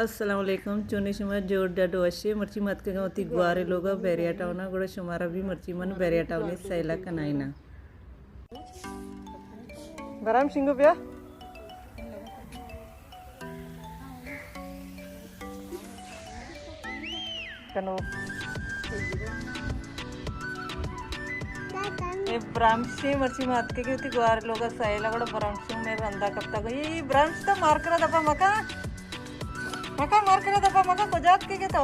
السلام علیکم، چونے شما؟ جوڑ ڈڈ وشے؟ مرچی ما اتکگاں وتی گوارے لوگا بیریا ٹاؤنا، گڑا شمارا بھی مرچی من بیریا ٹاؤنے سیلا کنائینا۔ برام شنگو بیا۔ کنو۔ اے برمشے مرچی ما اتکگیں وتی گوار لوگا سیلا، گڑا برمشے مئے رندا کپتگ۔ اے برمش تو مار کرا دپا مکا۔ مکا مار کرا دپا مکا، کجا اتکگے تو؟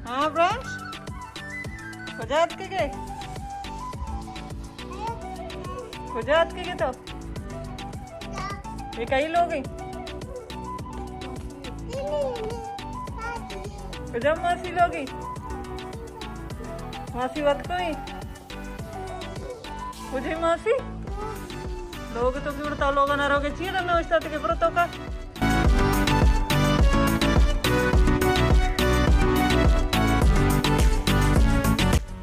ہاں برمش؟ کجا اتکگے؟ کجا اتکگے تو؟ اے کئی لوگ ایں؟ کجا ماسی لوگ ایں؟ ماسی وت کو ایں؟ کجے ماسی؟ لوگ تو کیوڑ تا لوگ نہ روگے چیئے نہ نوشتا تے کہ برو تو کا۔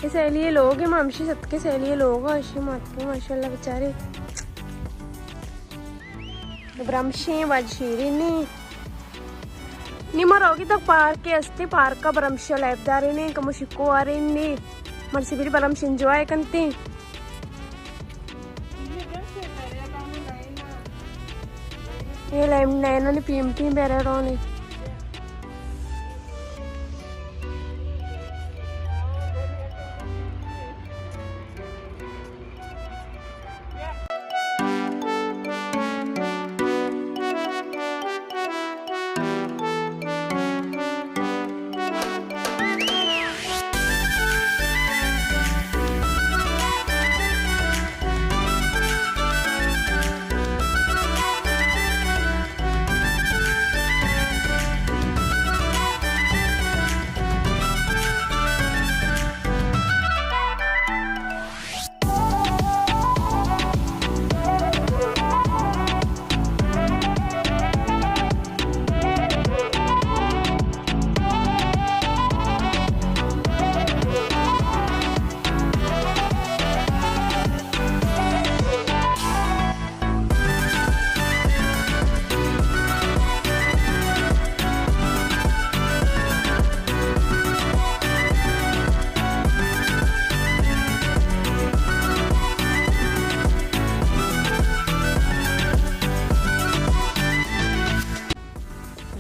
اے سیلی لوگ ایں، ما ہمشی ستکے سیلی لوگ ایں، اشی مات کے ماشاءاللہ بیچارے۔ برمشیں واجہ شیریں نی۔ نی ما روگی تک پارک استے، پارک برمش لیب داریں نی، کمو شکو آریں نی۔ مرسی بری برمش انجوائے کنتے۔ اے لیب نینا نی پیم پیم بیرے رونے۔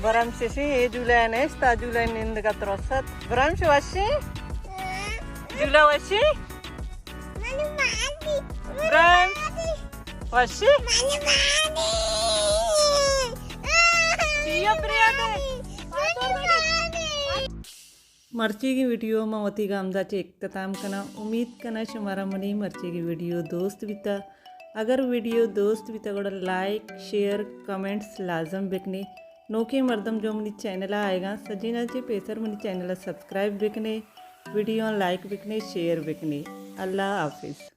برمش شی، اے جولا نشت، آ جولا نندگا ترست۔ برمش وشی؟ جولا وشی؟ برمش وشی؟ چیا پریادے؟ مرچیگیں ویڈیو من وتی گامدا چہ اختتام کناں۔ امید کناں شمارا منی مرچیگیں ویڈیو دوست بیتا۔ اگر ویڈیو دوست بیتا گڑا لائک، شیئر، کمنٹس لازم بکنے۔ نوکیں مردم جو منی چینل ءَ آئیگاں، سجیناں چہ پیسر منی چینل ءَ سبسکرائب بکنے، ویڈیو لائک بکنے، شیئر بکنے۔ اللہ حافظ۔